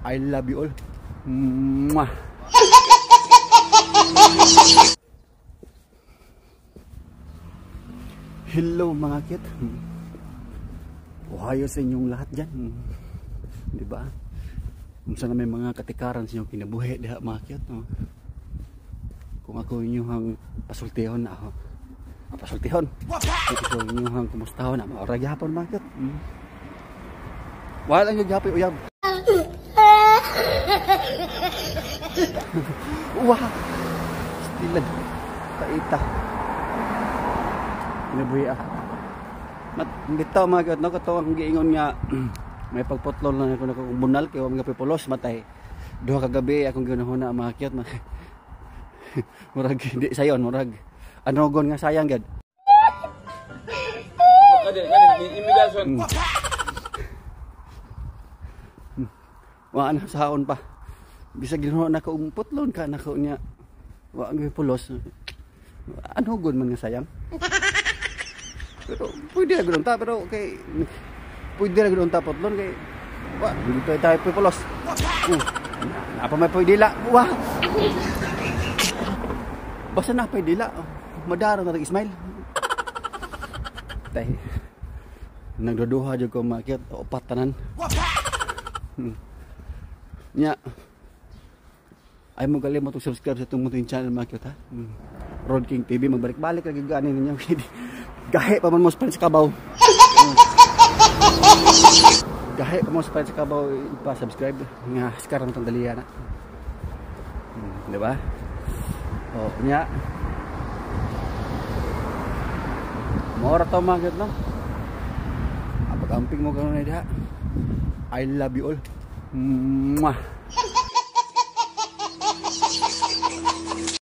I love you all. Mwah. Hello mga kit. Ohayo sa inyong lahat dyan. Di ba? Kung saan na may mga katikaran sa inyong kinabuhi diha mga kit. No? Kung ako inyong pasultihon na ako. Pasultihon. Kung ako inyong kumustahon na maura gyapon mga kit. Wala lang yung gyapon uyab. Wah! Stilad. Taita. Kinabuhi ah. Bitaw mga kit, no? Kato ang giingon nga may pagputlon lang ako na bunal kay wa mga pipulos matay. Duha ka gabi akong ginahuna mga kit. Murag di sayon, murag anogon nga sayang gad. Wa na saon pa. Bisag ginuha na ko putlon ka nako niya. Wa ang pulos. Anogon man nga sayang. Pero pwede ra gud unta, pero kay pwede ra gud unta putlon kay wa dito tayo pulos. Napa may pwede la. Wa. Basta na pwede la. Madaro na tag smile. Tay. Nagduduha jud ko makyat upat tanan. Nya. Ay mo galing mo to subscribe sa itong munting channel mga cute ha. Rod King TV, magbalik-balik lagi gani ninyo. Gahe pa man mo sa kabaw. Gahe pa mo sa kabaw ipa-subscribe nga sekarang tong daliya na. Di ba? Oh, nya. Mora to mga cute no. Pag-amping mo ganoon diha. I love you all. Mwah.